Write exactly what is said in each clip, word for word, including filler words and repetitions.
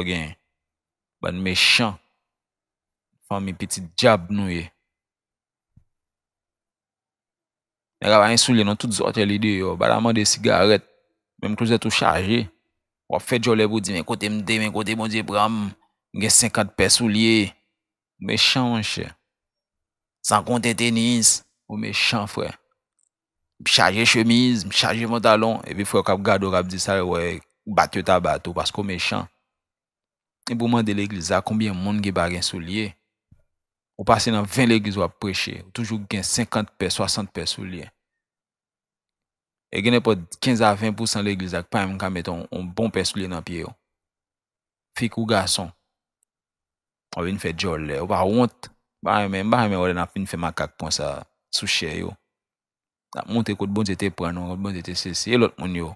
yo genyen. Bann mechan. Fanmi pitit dyab nou ye. Nèg la pa gen soulye non, tout zòtèy li deyò, pa ta mande sigarèt, menm klozèt ou chaje. W ap fè djòlè pou di, men kote m te, men kote Bondye pran m, m gen senkant pè soulye. Mechan, monchè. San konte tenis, ou mechan, frè. M chaje chemiz, m chaje pantalon, epi frè w k ap gade w k ap di sa, wè, bat yo ta bat ou, paske w mechan. Epi w mande legliz la konbyen moun ki pa gen soulye. Ou pase nan ven legliz w ap preche, ou toujou gen senkant pè, swasant pè soulye. E gen nenpòt kenz a ven pousan legliz la ki pa menm ka mete yon, yon bon pè soulye nan pye yo. Fi kou gason. W ap vin fè djòlè. Ou pa wont. M pa renmen, m pa renmen wè lè n ap vin fè makak konsa sou chè yo. N ap montre kot Bondye te pran nou, kot Bondye te sesi. E lòt moun yo?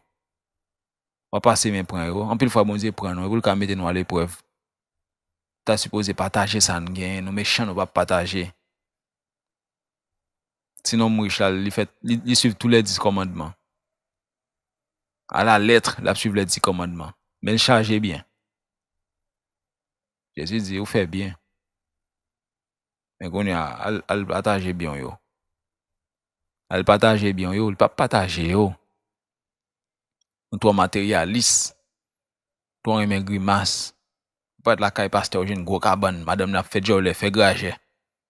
W ap pase men pran yo. Anpil fwa Bondye pran nou, epi l ka mete nou a leprèv. Ta sipoze pataje sa n genyen, nou mechan, nou p ap pataje. Si nonm rich la, li fè, li, li swiv tou lè dis kòmandman. A la lèt, l ap swiv lè dis kòmandman. Men l chaje byen. Jezi di, ou fè byen. Men kounye a, al, al pataje byen w yo. Al pataje byen w yo, li p ap pataje yo. Nou twò materyalis. Twò renmen grimas. Ou parèt lakay pastè, ou jwenn gwo kabann, madanm nan ap fè djòlè, fè grajè.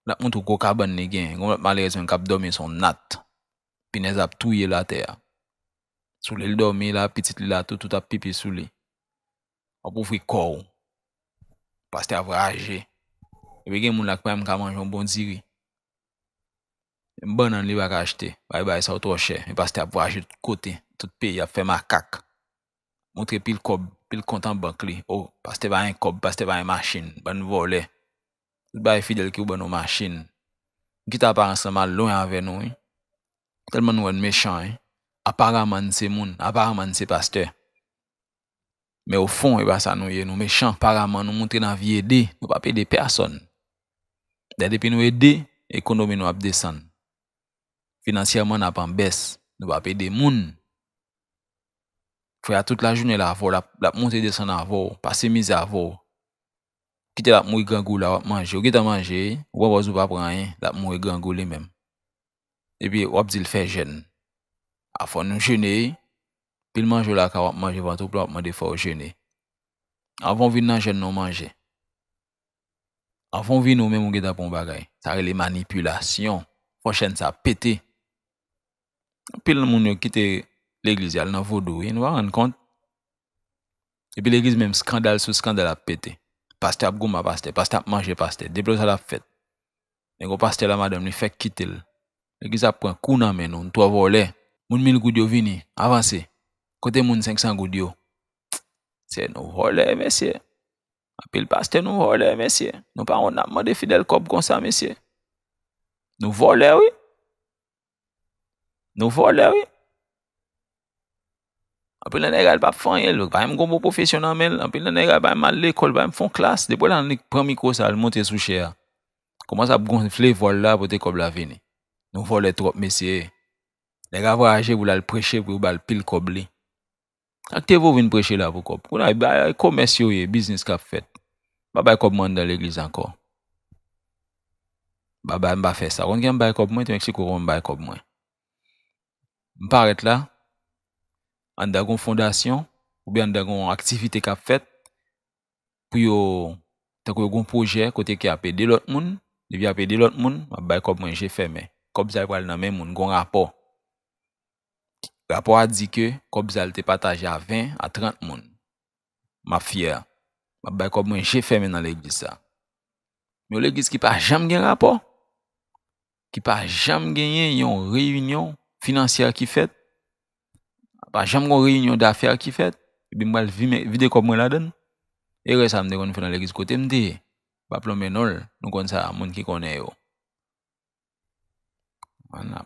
L ap montre w gwo kabann li genyen. Gen yon lòt malerèz menm k ap dòmi sou yon nat. Pinèz ap touye l atè a. Sou li l dòmi la, pitit li la tou, tout ap pipi sou li. W ap ouvri kò w. Pastè ap raje. Epi gen moun la ki pa menm ka manje yon bon diri. Menm bannann li pa ka achte. Bay bay sa yo twò chè. Men pastè ap vwayaje tout kote, tout peyi, ap fè makak. Montre pil kòb, pil kont an bank li. O, pastè pa gen kòb, pastè pa gen machin. Bann vòlè. Tout bagay fidèl ki ou ban nou machin. M kite aparans lan, m al lwen avè nou, wi. Tèlman nou wè n mechan, wi. Aparaman n se moun, aparaman n se pastè. Men ofon, e pa sa nou ye, nou mechan, aparaman nou montre n anvi ede, nou p ap ede pèsòn. Dayè depi nou ede, ekonomi nou ap desann. Finansyèman n ap an bès, nou p ap ede moun. Frè a tout lajounen la avè w, l ap, l ap monte desann avè w, pase mizè avè w. Kite l ap mouri grangou la, w ap manje, ou gentan manje, ou pran pòz ou pa pran anyen, l ap mouri grangou li menm. Epi w ap di l fè jèn. A fò nou jene, wi. Pil manje w lakay w ap manje vant ou plen, w ap mande fò w jene. Anvan w vin nan jèn nan w manje. Anvan w vin ou menm ou gentan pran yon bagay. Sa rele manipilasyon. Fò chèn sa pete. Anpil moun yo kite legliz y al nan vodou, wi, nou pa rann kont. Epi legliz menm skandal sou skandal ap pete. Pastè ap goumen a pastè, pastè ap manje pastè. Depi lè sa l ap fèt. Men gon pastè la madanm li fèk kite l. Legliz ap pran kou nan men nou, nou twò vòlè. Moun mil goud yo vini, avanse. Kote moun senk san goud yo? Se nou vòlè, mesye. Anpil pastè nou vòlè, mesye. Nou pa wont n ap mande fidèl kòb konsa, mesye. Nou vòlè, wi. Nou vòlè, wi. Anpil nan nèg la, l p ap fè anyen, l pa menm gon bon pwofesyon nan men l. Anpil nan nèg la, pa menm al lekòl, pa menm fè yon klas. Depi lè l pran mikwo sa, l monte sou chè a. Kòmanse ap gonfle vòl la, pote kòb la vini. Nou vòlè twòp, mesye. Nèg la vwayaje pou l al preche, pou yo ba l pil kòb li. Sa k te vo vin preche la pou kòb? Kounye a, bay komès yo ye, biznis k ap fèt. M pa bay kòb mwen anndan legliz ankò. M pa bay, m pa fè sa. Konn kijan m bay kòb mwen, te Meksiko, konn m bay kòb mwen. M parèt la, anndan gon fondasyon, oubyen anndan gon aktivite k ap fèt, pou yo, tankou yo gon pwojè kote ke y ap ede lòt moun, depi y ap ede lòt moun, m ap bay kòb mwen je fèmen. Kòb sa yo pral nan men moun, gon rapò. Rapò a di ke kòb sa yo te pataje a ven a trant moun. M ap fyè. M ap bay kòb mwen je fèmen nan legliz sa. Men yon legliz ki pa janm gen rapò, ki pa janm genyen yon reyinyon finansyè ki fèt, pa janm gen yon reyinyon dafè ki fèt, epi m pral vime-, vide kòb mwen ladann. Erè sa m te konn fè nan legliz kote m te ye. M p ap lonmen non l, nou konn sa, moun ki konnen yo.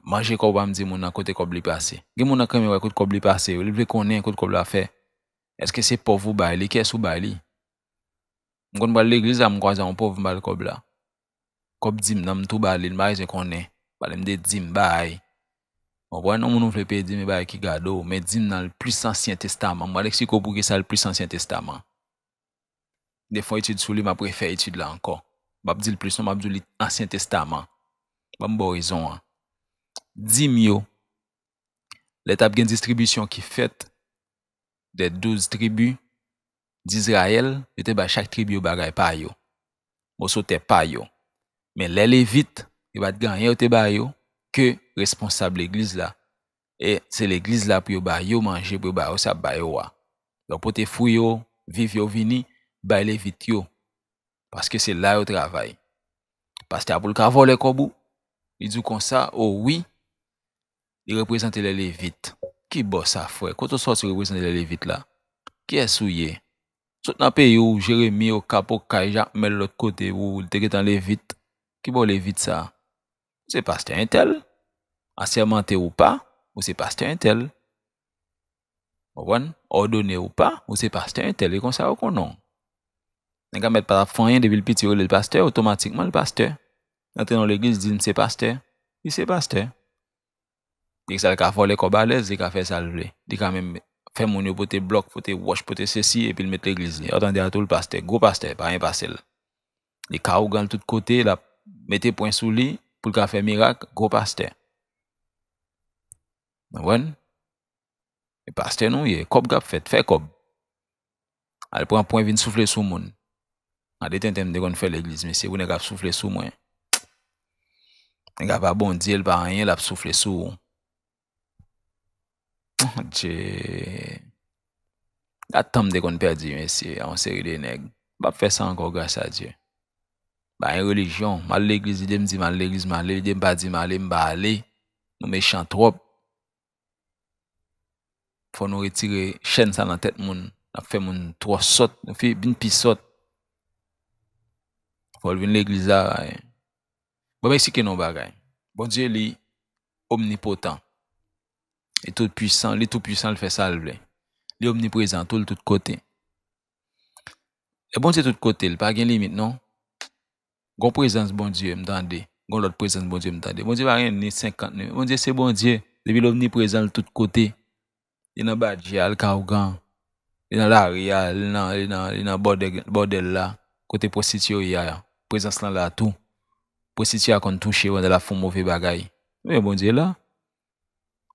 Manje kòb pa m di moun nan kote kòb li pase. Gen moun nan k renmen wè kote kòb li pase, li vle konnen kote kòb la fè. Èske se pòv ou bay li, kiyès ou bay li? M konn pral legliz la, m kwaze yon pòv, m ba l kòb la. Kòb dim nan, m tou ba li, l pa bezwen konnen. Pale m de dim, bay. Ou konprann? Yon moun ou vle peye dim, e bagay ki gade w, men dim nan l plis Ansyen Testaman. M pral eksplike w poukisa l plis Ansyen Testaman. M te fè yon etid sou li, m ap refè etid la ankò. M ap di l plis non, m ap di w li Ansyen Testaman. Ban m ba w rezon an. Dim yo, lè t ap gen distribisyon ki fèt de douz tribi Dizrayèl, yo te bay chak tribi yo bagay pa yo, moso tè pa yo. Men lè Levit, yo pa t gen anyen yo te ba yo ke responsab legliz la. E se legliz la pou yo ba yo manje, pou yo ba yo sa, bay yo a. Donk, pote fwi yo, viv yo vini, bay Levit yo. Paske se la yo travay. Pastè a pou l ka vòlè kòb ou. Li di w konsa, o wi, li reprezante lè Levit. Ki bò sa, frè? Kote w sòti reprezante lè Levit la? Kiyès ou ye? Sot nan peyi w, Jeremi, Okap, Okay, Jakmèl, lòt kote, ou te gentan Levit. Ki bò Levit sa? Ou se pastè entèl. Asèmante ou pa, ou se pastè entèl. Konprann? Òdone ou pa, ou se pastè entèl. E konsa yo konnen w. Nèg la mèt pa t ap fè anyen, depi l piti, yo rele l pastè, otomatikman l pastè. Antre nan legliz, di m se pastè. Li se pastè. Li sa l ka vòlè kòb alèz, li ka fè sa l vle. Li ka menm fè moun yo pote blòk, pote wòch, pote sesi, epi l met legliz li. Ou tande a tou l pastè, gwo pastè, pa anyen pase l. Li ka ougan l tout kote, l ap mete pwen sou li pou l ka fè mirak, gwo pastè. Konprann? E pastè nou ye, kòb k ap fèt, fè kòb. Al pran pwen vin soufle sou moun. Gade tenten m te konn fè legliz, mesye, pou nèg ap soufle sou mwen. Nèg la pa Bondye, l pa anyen, l ap soufle sou ou. Bondye. Gad tan m te konn pèdi, mesye, a yon seri de nèg. M p ap fè sa ankò, gras a Dye. Bagay relijyon, m al legliz, lide m di m al legliz, m ale, lide m pa di m ale, m pa ale. Nou mechan twòp. Fò nou retire chèn sa nan tèt moun. N ap fè moun twò sòt, nou fi-, vin pi sòt. Fò l vin legliz la, eh. Bon, m eksplike nou yon bagay. Bondye, li omnipotan. Li tout pwisan, li tou pwisan, li fè sa l vle. Li omniprezan tou, li tout kote. E Bondye tout kote, li pa gen limit, non. Gon prezans Bondye, m tande. Gon lòt prezans Bondye, m tande. Bondye pa gen ni senkant, ni. Bondye se Bondye. Depi l omniprezan, li tout kote. Li nan badji a, li ka ougan. Li nan lari a, li nan, li nan, li nan bòdè, bòdèl la. Kote pwostitye yo ye a. Prezans lan la tou. Pwostitye a konn touche pandan l ap fè yon move bagay. Men Bondye la.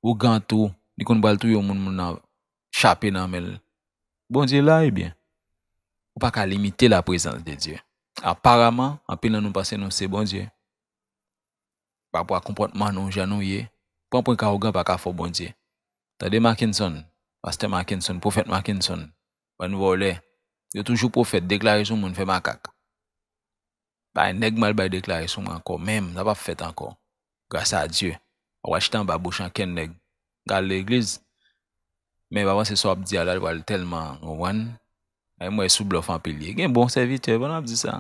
Ougan tou, li konn pral touye yon moun, moun nan chape nan men l. Bondye la, ebyen. Ou pa ka limite la prezans de Dye. Aparaman, anpil nan nou panse nou se Bondye. Pa rapò a konpòtman nou, jan nou ye. Pran pwen ka ougan pa ka fè w Bondye. Tande Mackenson, pastè Mackenson, pwofèt Mackenson, bann vòlè. Yo toujou pwofèt, deklare sou moun, fè makak. Bay nèg m al bay deklare sou mwen ankò, menm, sa p ap fèt ankò. Gras a Dye. W a chita anba bouch ankenn nèg. K al legliz. Men pa panse sa w ap di a la, l pral tèlman, w konprann? Ay, m wè sou blòf anpil ye. Gen bon sèvitè, bon, n ap di sa.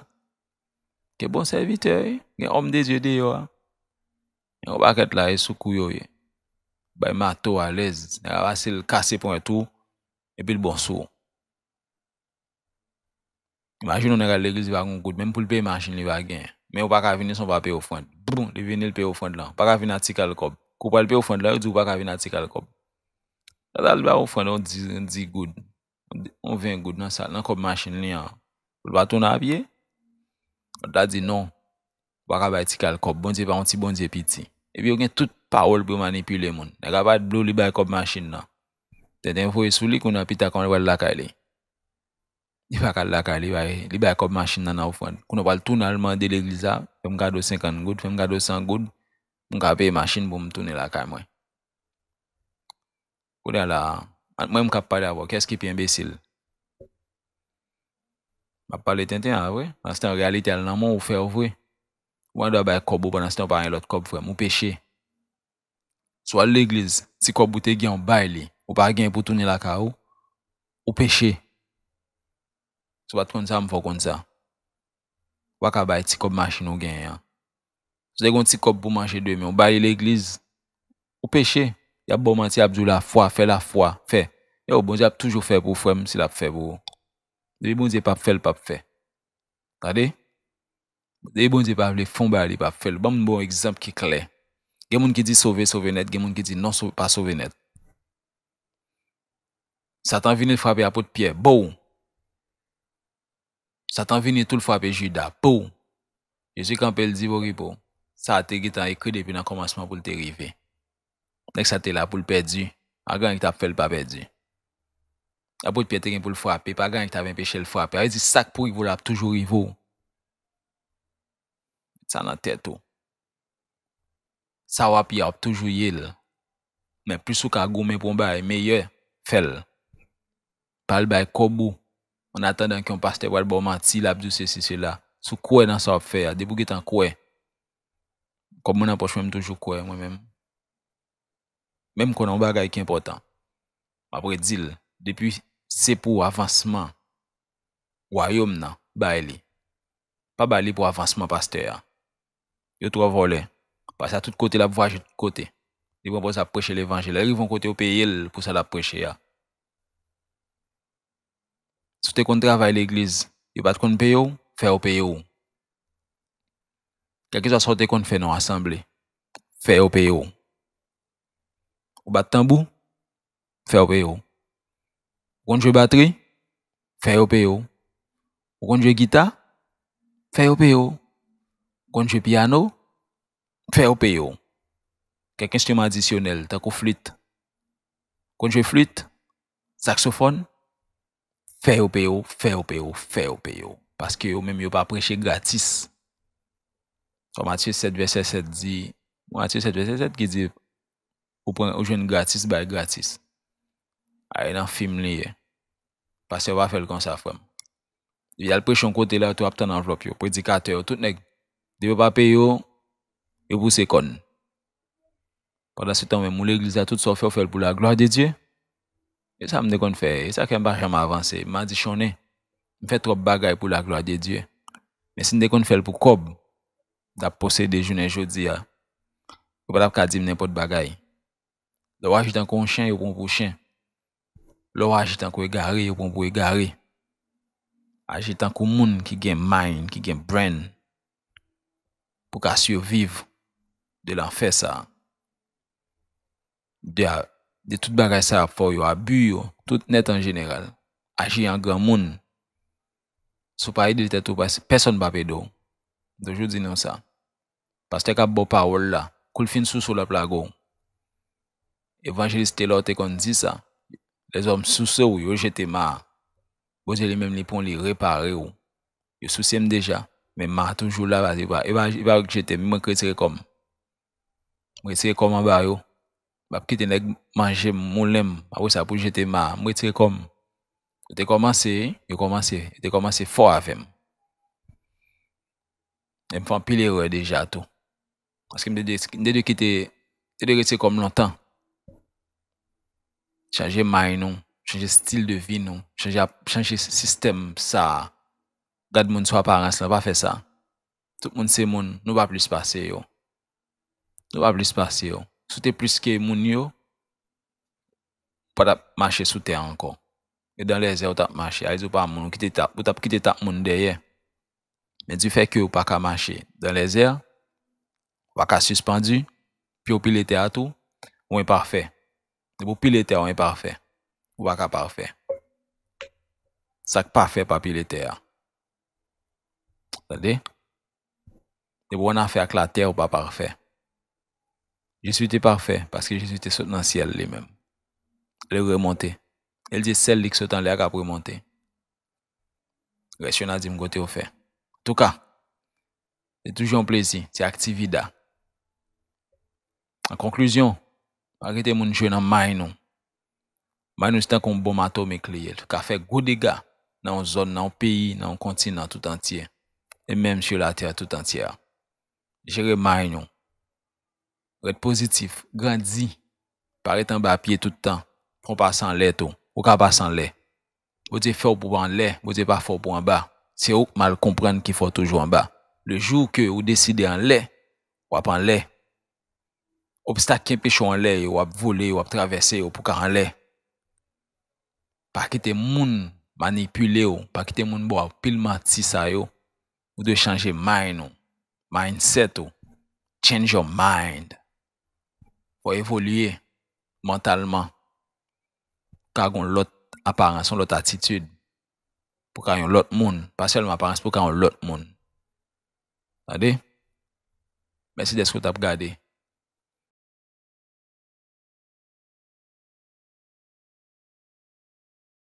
Gen bon sèvitè, wi. Gen òm de Dye deyò a. Gen yon pakèt la, e sou kou yo ye. Bay mato alèz. Nèg la pase l kase pwen tou, epi l bon sou ou. Imajine yon nèg al legliz, li pa gen goud, menm pou l peye machin, li pa gen. Men ou pa ka vini san w pa peye ofrann. Boum, li vini, li peye ofrann lan. Ou pa ka vini a ti kal kòb. Kou w pral peye ofrann lan, yo di w pa ka vini a ti kal kòb. Sa, sa l bay ofrann, yon di, yon di goud. Yon ven goud nan sa, nan kòb machin li an. Pou l pa tounen a pye. Lòt la di non. Ou pa ka bay ti kal kòb. Bondye pa yon ti Bondye piti. Epi yo gen tout pawòl pou yo manipile moun. Nèg la pa t vle w, li bay kòb machin nan. Tenten voye sou li, kounye a pita kòman l pral lakay li. Li pa ka al lakay li, bay, li bay kòb machin nan nan ofrann. Kounye a pral tounen al mande legliz la, fè m kado senkant goud, fè m kado san goud, pou m ka peye machin pou m tounen lakay mwen. Kounye a la, ant mwen m k ap pale avè w, kiyès ki pi enbesil? M ap pale tenten a vre. Pandan se tan, reyalite a nan men w, ou fè w vre. Ou andwa bay kòb ou, pandan se tan ou pa gen lòt kòb, frè m, ou peche. Si w al legliz, ti kòb ou te gen, ou bay li, ou pa gen pou tounen lakay ou, ou peche. Si w pa t konn sa, m fè w konn sa. Ou pa ka bay ti kòb machin ou genyen an. Si w te gen yon ti kòb pou manje demen, ou bay li legliz, ou peche. Y ap ba w manti, y ap di w lafwa, fè lafwa, fè. Yo, Bondye ap toujou fè pou ou, frè m, si l ap fè pou ou. Depi Bondye p ap fè, l p ap fè. Tande? Depi Bondye pa vle fè yon bagay, li p ap fè l. Ban m ba w egzanp ki klè. Gen moun ki di sove, sove nèt, gen moun ki di non, sove, pa sove nèt. Satan vini, l frape apot Pyè. Bow! Satan vini tou l frape Jida. Pou! Jezi kanpe, l di, Pokipo, sa a te gentan ekri depi nan kòmansman pou l te rive. Nèg sa te la pou l pèdi. Pa gen anyen ki t ap fè l pa pèdi. Apot Pyè te gen pou l frape. Pa gen anyen ki t ap enpeche l frape. Sa vle di, sa k pou rive w la ap toujou rive w. Sa nan tèt ou. Sa w ap ye a, w ap toujou ye l. Men plis ou ka goumen pou yon bagay meyè, fè l. Pa al bay kòb ou, an atandan ke yon pastè pral ba w manti, l ap di w sesi, sela. Si w kwè nan sa w ap fè a, depi w gentan kwè. Kòb mwen nan pòch mwen, m toujou kwè, mwen menm. Men m konnen yon bagay ki enpòtan. M ap redi l, depi se pou avansman wayòm nan, bay li. Pa ba li pou avansman pastè a. Yo twò vòlè. Pastè a tout kote l ap vwayaje tout kote. Li pran pòz ap preche levanjil. Lè l rive yon kote, yo peye l pou sa l ap preche a. Si w te konn travay legliz, yo pa t konn peye w, fè yo peye w. Kèlkeswa sa w te konn fè nan yon asanble, fè yo peye w. Ou bat tanbou, fè yo peye w. Ou konn jwe batri, fè yo peye w. Ou konn jwe gita, fè yo peye w. Ou konn jwe pyano, fè yo peye w. Kèk enstriman adisyonèl, tankou flit. Ou konn jwe flit, saksofòn, fè yo peye w, fè yo peye w, fè yo peye w. Paske yo menm yo pa preche gratis. Sa Matye sèt vèsè sèt di, Matye sèt vèsè sèt ki di, ou pran, ou jwenn gratis, bay gratis. A, e nan fim li ye. Pastè pa fè l konsa, frè m. Li al preche yon kote la, tou ap tann anvlòp yo. Predikatè yo, tout nèg. Depi yo pa peye yo, yo pouse kòn. Pandan se tan menm, ou legliz la, tout sa w fè, w fè l pou la gloire de Dieu. E sa m te konn fè, e sa k fè m pa janm avanse. M madichonnen. M fè twòp bagay pou la gloire de Dieu. Men si m te konn fè l pou kòb, m t ap posede jounen jodi a. Yo pa t ap ka di m nenpòt bagay. Lè w aji tankou yon chen, yo pran w pou chen. Lè w aji tankou egare, yo pran w pou egare. Aji tankou moun ki gen mind, ki gen brain, pou ka siviv de lanfè sa a. De, de tout bagay sa y ap fè w yo, abi yo, tout nèt an jeneral. Aji an granmoun. Si w pa ede tèt ou, pès-, pèsonn p ap ede w. M toujou di nou sa. Pastè k ap ba w pawòl la, kou l fin souse w, l ap lage w. Evanjelis Telor te konn di sa, lèzòm souse w, yo jete ma a. Bondye li menm li pran w, li repare w. Yo souse m deja, men ma a toujou la, paske e pa, e pa, e pa yo k jete m, mwen k retire kò m. Mwen retire kò m anba yo. M ap kite nèg manje m, moulen m, apre sa pou jete ma a, mwen retire kò m. Yo te kòmanse, yo kòmanse, yo te kòmanse fò avè m. E m fè anpil erè deja tou. Paske m te dwe, m te dwe kite, m te dwe retire kò m lontan. Chanje mind nou, chanje stil de vi nou, chanje ap-, chanje sistèm sa a. Gad moun sou aparans lan, pa fè sa. Tout moun se moun, nou pa plis pase yo. Nou pa plis pase yo. Si w te plis ke moun yo, ou pa t ap mache sou tè a ankò. E dan lèzè ou t ap mache. A di w pa moun, ou kite tap, ou t ap kite tap moun dèyè. Men difè ke ou pa ka mache dan lèzè, ou pa ka sispann, pye w pile tè a tou, ou enpafè. Depi w pile tè a, ou enpafè. Ou pa ka pafè. Sa k pafè pa pile tè a. Tande? Depi w annafè ak latè, ou pa pafè. Jezi te pafè, paske Jezi te sot nan syèl li menm. Li remonte. E l di sèl li k sot anlè a k ap remonte. Rès yo n a di m kote yo fè. Antouka, se toujou yon plezi, se aktivida. An konklizyon, pa kite moun jwe nan may nou. May nou se tankou yon bonm atomik li ye. Li ka fè gwo dega nan yon zòn, nan yon peyi, nan yon kontinan tout antye. E menm sou latè tout antye a. Jere may nou. Ret pozitif, grandi. Pa ret anba pye tout tan. Pran pase anlè tou. Ou ka pase anlè. Bondye fè w pou w anlè, Bondye pa fè w pou w anba. Se ou k mal konprann ki fè w toujou anba. Le jou ke ou deside anlè, w ap anlè. Obstak ki enpeche w anlè yo, w ap vole yo, w ap travèse yo pou w ka anlè. Pa kite moun manipile w, pa kite moun ba w pil manti sa yo. Ou dwe chanje mind ou, mindset ou. Change your mind. Fò w evolye mantalman. Ka gen yon lòt aparans, yon lòt atitid. pou ka yon lòt moun. Pa sèlman aparans, pou ka yon lòt moun. Tande? Mèsi dèske w t ap gade.